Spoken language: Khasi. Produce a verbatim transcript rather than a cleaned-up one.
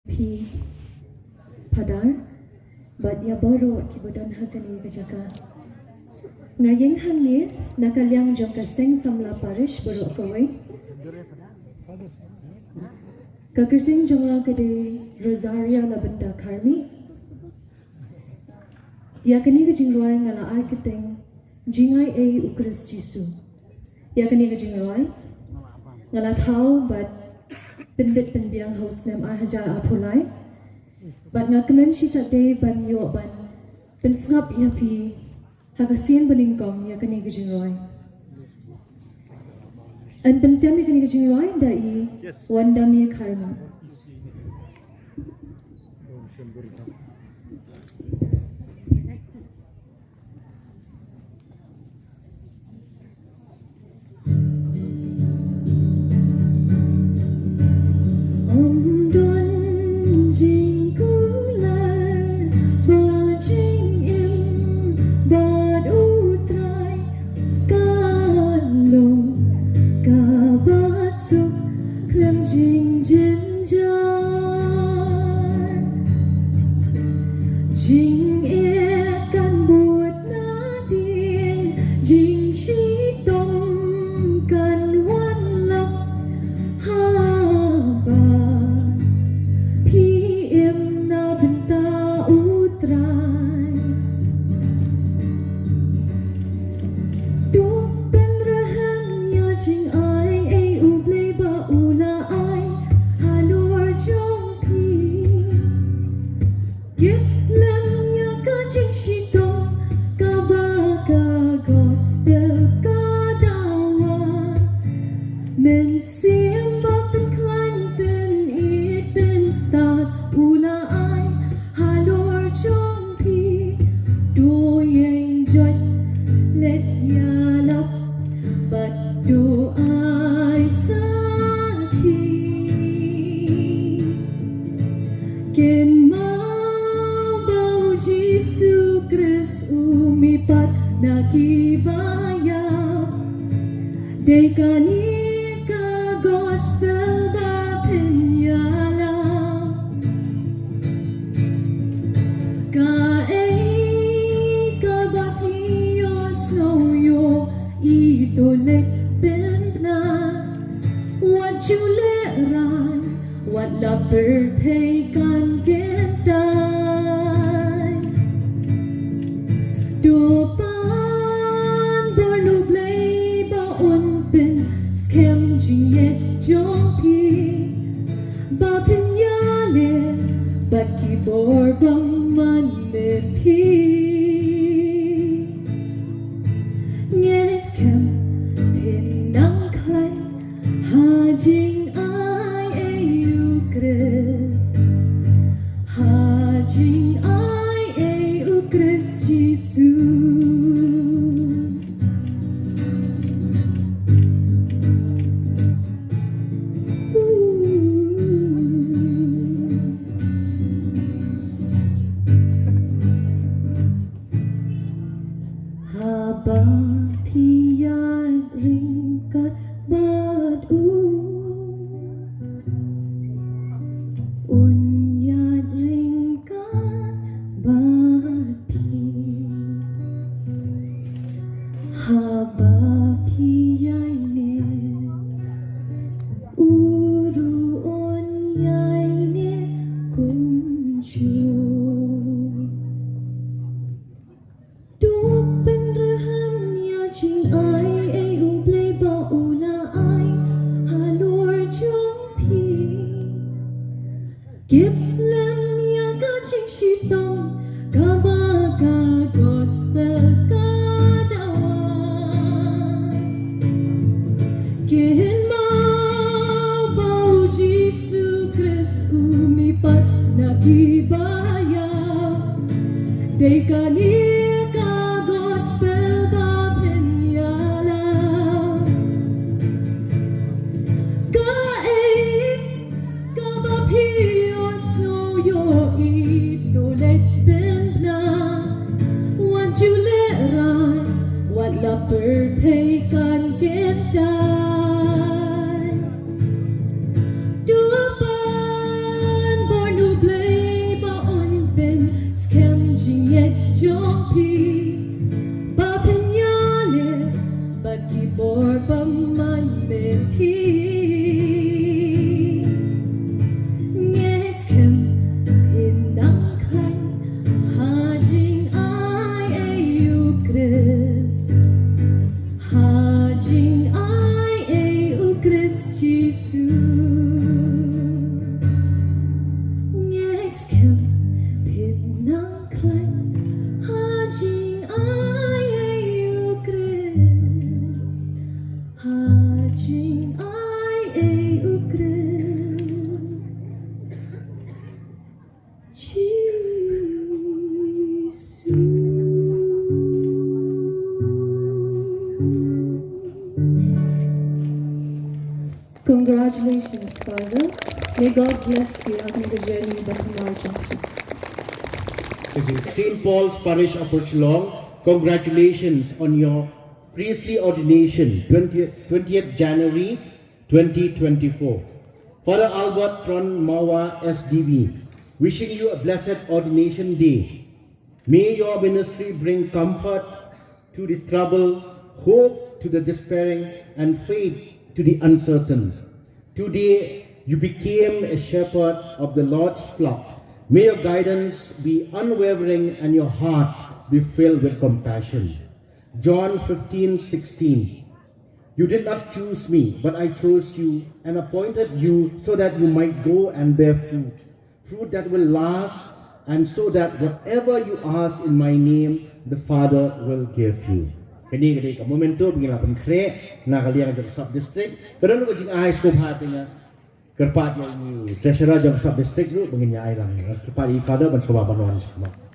Phi Phadar bad ïa baroh kiba don ha kane ka jaka. Nga ïeng hangne na ka liang jong ka Seng Samla Parish baroh kawei. Ka kyrteng jong nga ka dei Rosaria Labenta Kharmi. Ïa kane ka jingrwai nga la ai kyrteng Jingai Ei U Khrist Jisu. Ïa kane ka jingrwai nga la thaw bad pynbit pynbiang ha u snem ar hajar arphew lai. Bad nga kmen shi katdei ban ïoh ban pynsngap ïa phi ha ka sien ba nyngkong ïa kane ka jingrwai. Yn pyntem ïa kane ka jingrwai da i Wandamie Kharmi. Ym don jingkular ba jingim bad U Trai, ka long kaba suk khlem jingjynjar. Jingeh kan bud nadien, jingshitom kan wan lang haba phi im na bynta U Trai. To pynrhem ïa jingai ei U Blei ba u la ai halor jong phi. Kit lem ïa ka jingshitom kaba ka gospel ka dawa. Mynsiem ba pynkhlaiñ pynïeit pynstad u la ai halor jong phi. To ïeng joit leit ïalap bad to ai sakhi. Kynmaw ba U Jisu Khrist u mih pat na kiba ïap. Dei kane ka gospel ba phin ïalap. Kaei kaba phi ïohsngew ïohi to leit pynbna. Wat ju lehrain, wat lap pyrthei kan kyntait. To pan bor na U Blei ba un pynskhem jingngeit jong phi. Ba phin ïaleh bad ki bor bymman mithi. Ngeit skhem phin nang khlaiñ ha jingai ei U Khrist. Ha jingai ei U Khrist Jisu. Haba phi ïaid ryngkat bad u, un ïaid ryngkat bad phi. Haba phi ïaineh, u ruh un ïaineh kumjuh. To pynrhem ïa jingai ei U Blei ba u la ai halor jong phi. Kit lem ïa ka jingshitom kaba ka gospel ka dawa. Kynmaw ba U Jisu Khrist u mih pat na kiba ïap. Dei kane ka gospel ba phin ïalap. Kaei kaba phi ïohsngew ïohi to leit pynbna. Wat ju lehrain, wat lap pyrthei kan kyntait. To pan bor na Jisu. Congratulations, Father. May God bless you on the journey that you are on. Saint Paul's Parish, Upper Shillong, congratulations on your priestly ordination, twentieth, twentieth January twenty twenty-four. Father Albert Tron Mawa S D B, wishing you a blessed ordination day. May your ministry bring comfort to the troubled, hope to the despairing, and faith to the uncertain. Today, you became a shepherd of the Lord's flock. May your guidance be unwavering and your heart be filled with compassion. John fifteen sixteen. You did not choose me, but I chose you and appointed you so that you might go and bear fruit, fruit that will last, and so that whatever you ask in my name, the Father will give you. Kane ka dei ka memento ba ngi la pynkhreh na ka liang jong sub district. Ka don ka jingai sngewbha te nga kyrpad ïa i treasurer jong sub district ruh ba ngin ïa ai lang. Kyrpad ïa i Father ban sngewbha ban wan sha khmat.